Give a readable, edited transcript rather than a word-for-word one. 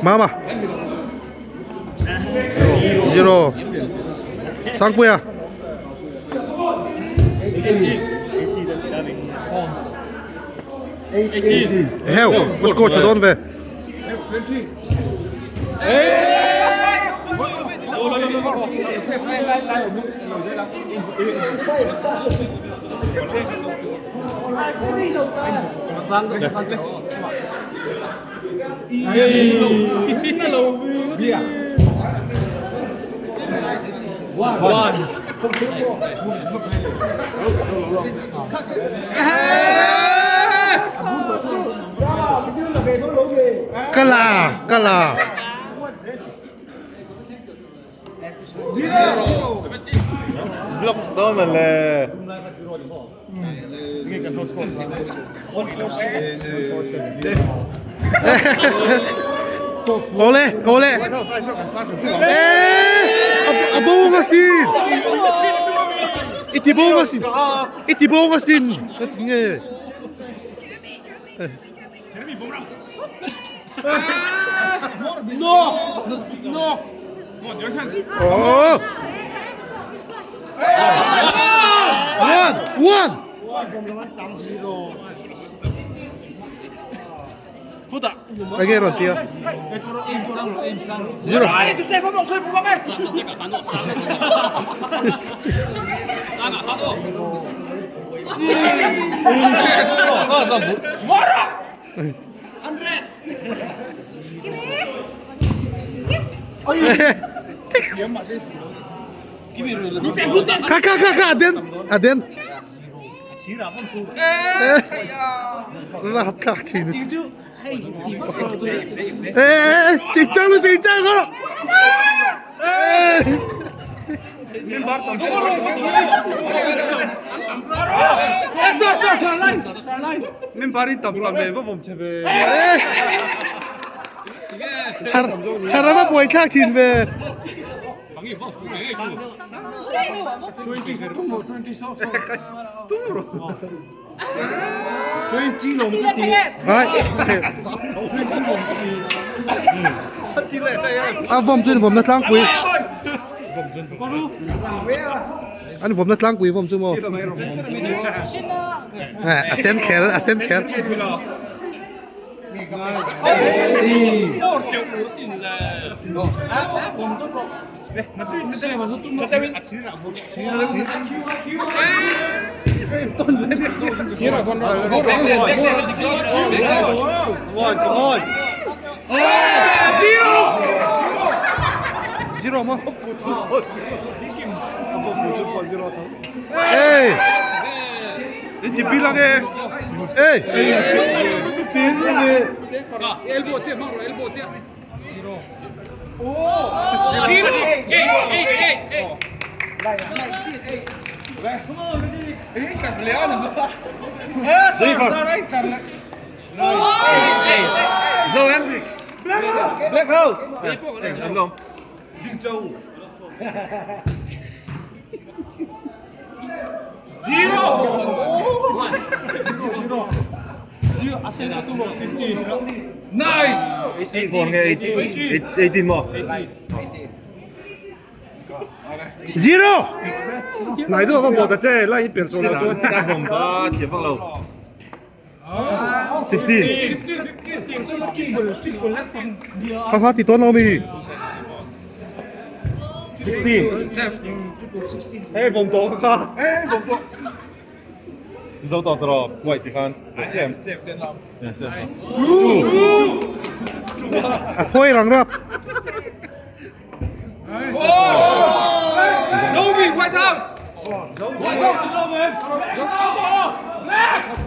Mama. Zero. Sangpuia. Heo, score tha dawn ve. Ka la, ka la. Block dawn a le. Ole, ole. Eh, a bawng asin. I ti bawng asin. I ti bawng asin. Ka ti nge. No! No! Oh! One! One! Enge rawn tia? Zero. Kha kha kha kha aden aden. Ra thlak thin. Ê ê chị trăng luôn chị trăng không? Ê. Char char a va buai thlak thin ve. A vawm chu an vawmna tlangpui an vawmna tlangpui vawm chu maw a sen kher a sen kher. Zero maw? Ê! Ê! Black House. Ding Châu. Zero. Nice. 18 nge 18 maw? Zero. Lai deuh va bawh ta che, lai hi pian sawn lo chuan. A vawm ta thiam vak lo. 15. Kha kha ti tawn lo mi. 16. Hei vawm tawh kha kha. Zo tawh tawh white ti khan zet chem. A khawi rang rap. Zomi White House! White House!